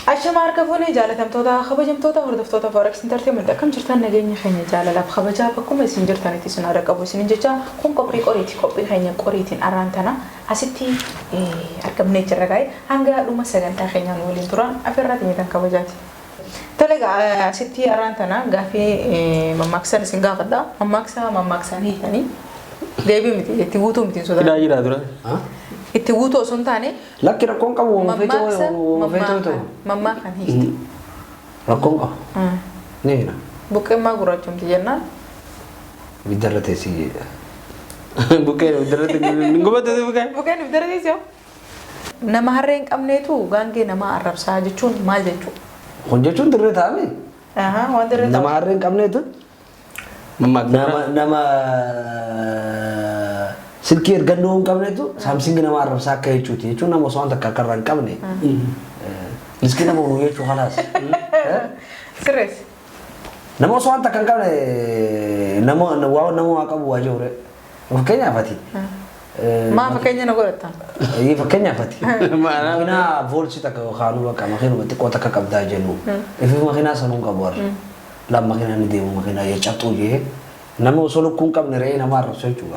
Ashama harka fuunee jaalatamtoota kabajamtoota hordoftoota Forex Entertainment akkam jirtan nageenya keenya jaalalaaf kabajaa bakkuma isin jirtanitti isin haadha qabu isinin jecha kun qophii qoriiti qophii keenya qoriitiin arraan tana asitti argamnee jirra gaa'e hanga dhuma sagantaa keenyaan waliin turan afeerraa teenyatan kabajaati. Tole egaa asitti arraan tana gaaffii mammaaksan isin gaafadha. Mammaaksa mammaaksaan hiikanii deebii miti itti guutuu miti hin Hidhaa sodaatu. jira dura. Itti guutuu osoo hin taane Lakki rakkoon qabu waan mammaaksa feetoo ta'u. mammaakan hiikti. Rakkoon qabu. Ni hina. Buqqeen maa gurraachomti jennaan Ibiddarra teessii jedha. Buqqeen ibiddarratti hin gubatu buqqeen. Buqqeen ibiddarra teessee hoo? Nama harree hin qabneetu gaangee namaa arrabsaa jechuun maal jechuudha? Kun jechuun dirree taa'ame. Ahaa, waan dirree Nama harree hin qabneetu Mammaaksa. nama nama silkii ergannoo hin qabnetu saamsingi nama arrabsaa akka jechuuti jechuun nama osoo waan takka harkarraa hin qabne miskiina nama boonu jechuu kalaas. Sirreessi. Nama osoo waan takka hin qabne nama waa nama waa qabu waa jiru. Fakkeenyaaf ati. Maa fakkeenya na godhatta? Fakkeenyaaf ati. Makiinaa voolsii takka yookaan bakka makiinuma xiqqoo takka qabdaa jennu. Ifi makiinaa sanuu hin qabu warra. Lam makiinaa ni deemu makiinaa jee cabxuu jee nama osoo lukkuu hin qabne re'ee nama arrabsu jechuudha.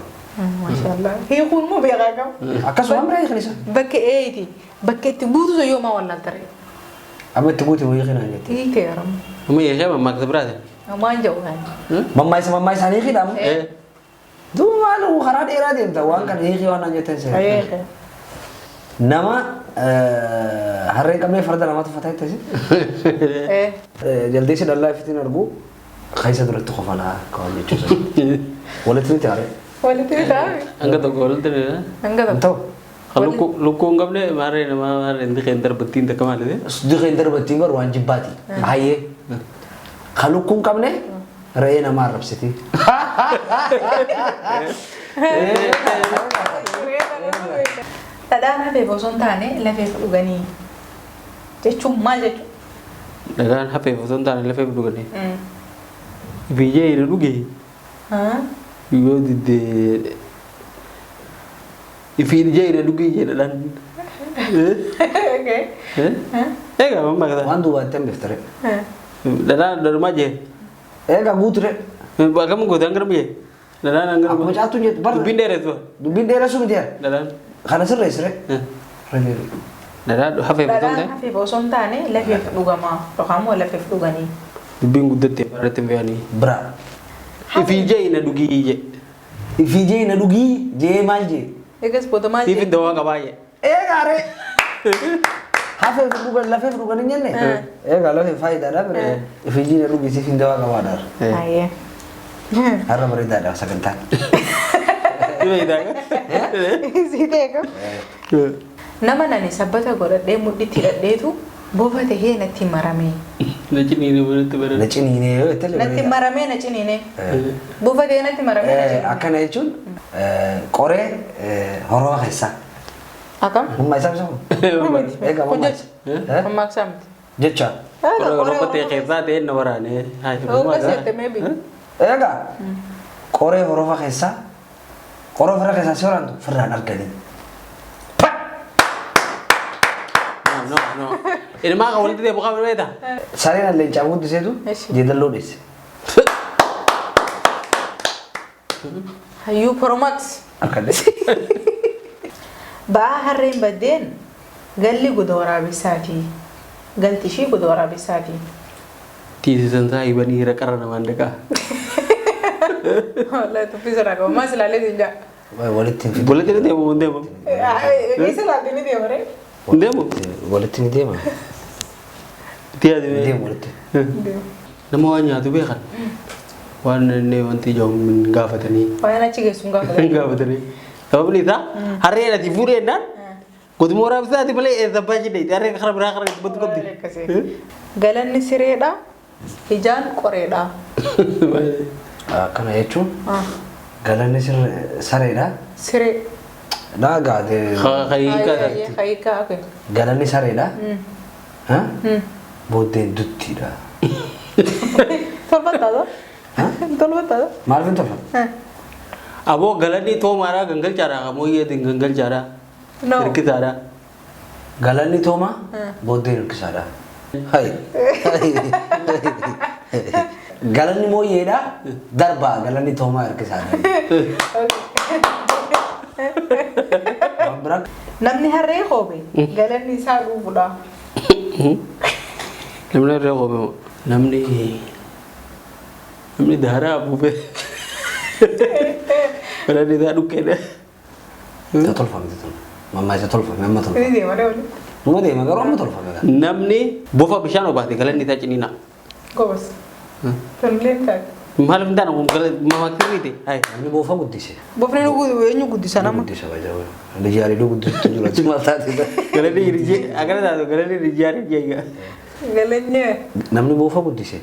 Maashaallah. Hiikuun immoo beekaa qaba. Akkasuma re'ee kan isa. Bakka eeyti. Bakka itti guutu sun yoo maa wallaalta re'ee. Amma itti guuti wayii kanaan jette. Hiikee yaramu. Amma yeeshaa mammaaksa biraati. Waan jedhu kan. Mammaayisa mammaayisaan hiikidha amma. Duuba maal karaa dheeraa deemta waan kana hiikii waan naan jettan seera. Hiike. Nama harree hin qabnee farda namatu fataa jettasi. Jaldeessi dallaa ifitiin argu keessa duratti kofalaa akka waan jechuudha. Walitti miti haree. Walitti bitaa. Hanga tokko walitti ni. Hanga Hin tokko. ta'u. Lukkuu lukkuu hin qabne maarree namaa maarree hin darbattiin takka maaliti? Dirreen darbattiin bar waan jibbaati. Hayyee. Ka lukkuu hin qabne re'ee nama arrabsiti. Dhadhaan hafeef osoo hin taane lafeef dhuganii jechuun maal jechuudha? Dhagaan hafeef osoo hin taane lafeef dhuganii. Biyyee hin dhuge yoo diddee ifiin ijee hin dhuge jedhan. Egaa mammaaksa. Waan duubaatti hambifte re'ee. Dhadhaan dhalumaa jee. Egaa guutu re'ee. Akkam goote hanga jee. Dhadhaan hanga Akkuma caattuun jettu bara. Dubbiin dheeressu. Dubbiin dheeressu miti yaa. Dhadhaan. Kana sirreessi re'ee. Re'ee. Dhadhaan hafeef osoo hin Dhadhaan taane hafeef osoo hin taane lafeef dhugamaa yookaan immoo lafeef dhuganii. dubbiin guddattee irratti hin fe'anii. Bira. Ifii jee na dhugii jee. Ifii jee na dhugii jee maal jee. Egas booda maal Siif jee? dawaa qabaa jee. Egaa ree. Hafeef dhugan lafeef dhugan hin jenne. Egaa lafeef faayidaadha bire. Ifii jee na dhugii siif hin dawaa qabaadha. Ayyee. Har'a bareedaadha sagantaan. Sii ta'e kam? Nama nani sabbata godhadhee mudhitti hidhadheetu bofa tahee natti marame. Na ciniinee walitti Na bareeda. ciniinee yoo jettee Natti maramee na ciniinee. Bofa tahee natti maramee na ciniinee. Akkana jechuun qoree horoo keessaa. Akkam? Mammaa isaa ibsa kun? Egaa Kun mammaa jecha. isa. Mammaaksaa miti. Jecha. Qoree oromoo ta'e keessaa ta'e na waraane. Akkas jette maybe. Egaa qoree horofa keessaa qoree ofirra keessaa si waraantu firraan arganii. No no. Ilmaa kan walitti deemu qabu beektaa? Sareen leencaa guddiseetu Eshi. jeedalloo dheesse. Hayyuu Promax. Akka dheesse. Ba'aa harreen baddeen galli goda waraabessaati. Galti ishii goda waraabessaati. Tiisisan saahibanii hira qarra namaan dhaqaa. Wallahi tuffii sirraa qaba. Maas ilaalee siin jaa. Walitti hin fidu. Walitti ni deemu hin deemu. Isa ilaalte ni deema ree? Hin deemu. Walitti ni deema. Itti yaadime. Ni deemu walitti. Nama waan nyaatu beekan. Waan inni wanti ijoon hin gaafatanii. Waan achi geessu hin Hin gaafatan. gaafatanii. Sababni isaa harreen ati fuudhee jennaan goduma waraabessaati malee eessa abbaa ishee dheeyte harreen karaa biraa karaa itti baddu qabdi. Galanni sireedha. Ijaan qoreedha. Akkana jechuun galanni sareedha. Siree. Dhaagaa Kayiikaa Kayiikaa okay. galanni sareedha. Booddeen duttiidha. Tolfattaadha. Tolfattaadha. Maaliif hin tolfan? Aboo galanni toomaadhaa gangalchaadhaa kamooyyeetiin gangalchaadhaa. No. Hirkisaadhaa. Galanni toomaa booddeen hirkisaadha. Hai. Galanni mooyyeedha darbaa galanni toomaa harkisaadha. Waan biraa Namni harree koobe galanni isaa dhufuudha. Namni harree koobe moo? Namni daaraa afuufee galanni isaa dhukkeedha. Isa tolfamte tun. Mammaa isa tolfame amma Ni tolfame. deema walitti. Numa deema garuu amma tolfame gaa. Namni bofa bishaan obaate galanni isaa ciniina. Gobas. Tunillee hin taate. Maaliif hin taane kun mamaaksirriiti? Hai. Namni bofa guddise. Bofni nu eenyu guddisa nama? Guddisa baay'ee. Liji hariiduu guddisutu jiru achi maal taate. Galanni hiriyee akkana taatu galanni hiriyee hariyyee egaa. Galanni. Namni bofa guddise.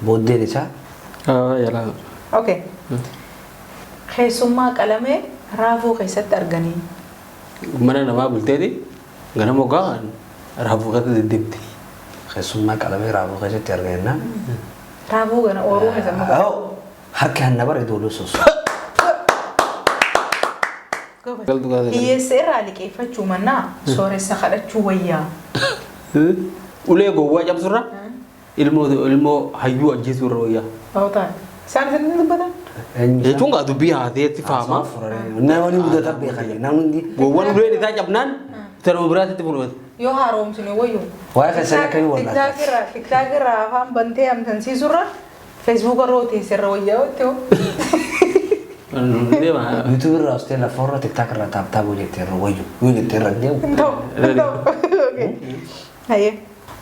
Booddeen isaa Jalaa. Okay. Keessummaa qalamee raafuu keessatti arganii. Mana namaa bulteeti ganama hoggaa raafuu keessa deddeemti. Keessummaa qalamee raafuu keessatti argannaa. Raafuu gana ooruu keessa muka. Harki hanna bara iddoo soos. Gobas. Galtu kaasee. Hiyyeessa irraa liqeeffachuu mannaa sooressa kadhachuu wayyaa. Ulee gowwaa cabsurra ilmoo hayyuu ajjeesuu irra wayyaa. Ta'uu taate. Isaan isin dubbatan? Jechuun gaa dubbii haateetti faama. Namni mudata beekan namni Gowwaan uleen isaa cabnaan tanuma biraatti fudhate. Yoo haaromsine wayyu. Waa'ee keessanii akkamii wallaalta? TikTok irraa afaan bantee amtansiisurra Facebook irra teessirra wayyaa wattoo. Deema. YouTube irraa hostee lafa irra TikTok irraa taap taap jettee irra wayyu yoo jettee irra deemu. Hin ta'u. Hin ta'u. Okay. Hayyee.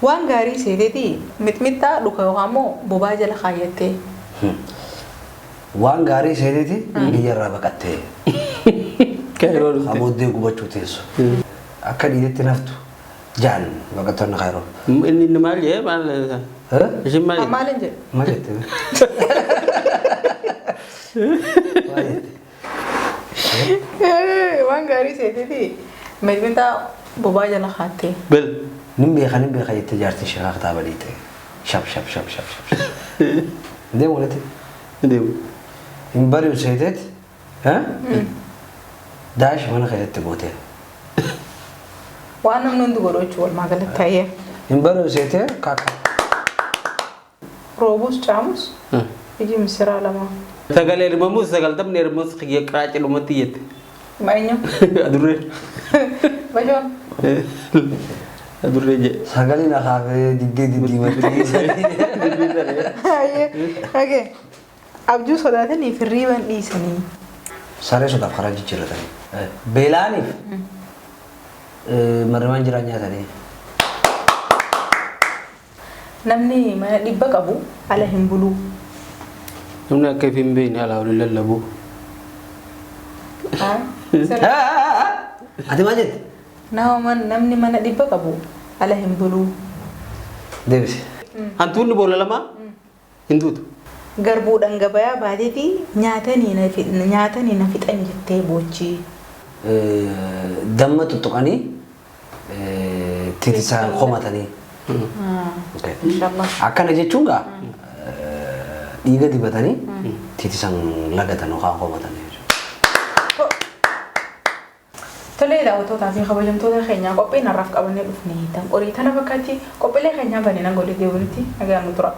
Waan gaarii seeteeti mixmixaa dhuka yookaan immoo bobaa jala kaayyattee. Waan gaarii seeteeti biyya irraa baqattee Kaayiroo dhufte. booddee gubachuu teessu. Akka dhiidetti naftu jaan baqattoonni kaayiroo. Inni maal jee maal isheen maal jette? Maal hin jedhu? Maal jette? Maal jette? Waan gaarii seeteeti mixmixaa bobaa jala kaattee. Bel. Nin beeka nin beeka jettee jaartiin sheekaa kitaaba dhiite. Shap shap shap shap shap. Deemu walitti. Deemu. Hin bari'u seeteeti. Daash mana keessatti gootee. Waan namni hundi godhu jechuudha walumaa galatti hayyee. Hin bari'u seetee kaka. Roobus caamus iji misiraa lama. Sagalee hirmamus sagaltamni hirmamus qiraacii dhumatti jette. Ma'eenyu? Adurree. Bashoon. Adurree jee. Sagaleen akaafee diddee diddiimatti. Hayyee. Okay. Abjuu sodaatanii fi hirriiban dhiisanii. Saree sodaaf karaa jijjiirratanii. Beela'aniif marrimaan jiraan nyaatanii. Namni mana dhibba qabu ala hin buluu. Namni akka ifi hin beekne alaa olii lallabu. Ati maal jette? Namni mana dhibba qabu ala hin buluu. Deebisi. Hantuunni boolla lama hin duutu. Garbuudhaan gabayaa baateeti nyaatanii na fixan jettee boochi. Damma tuttuqanii titisaan komatanii. Inshallah. Akkana jechuun gaa dhiiga dibatanii titisaan lagatan yookaan komatanii jechuudha. Tolee daawwattootaa fi kabajamtoota keenyaa qophii narraaf qabannee dhufne tan qorii tana fakkaatti qophiilee keenyaa banee nan godhe deebinutti nagaan nu tura.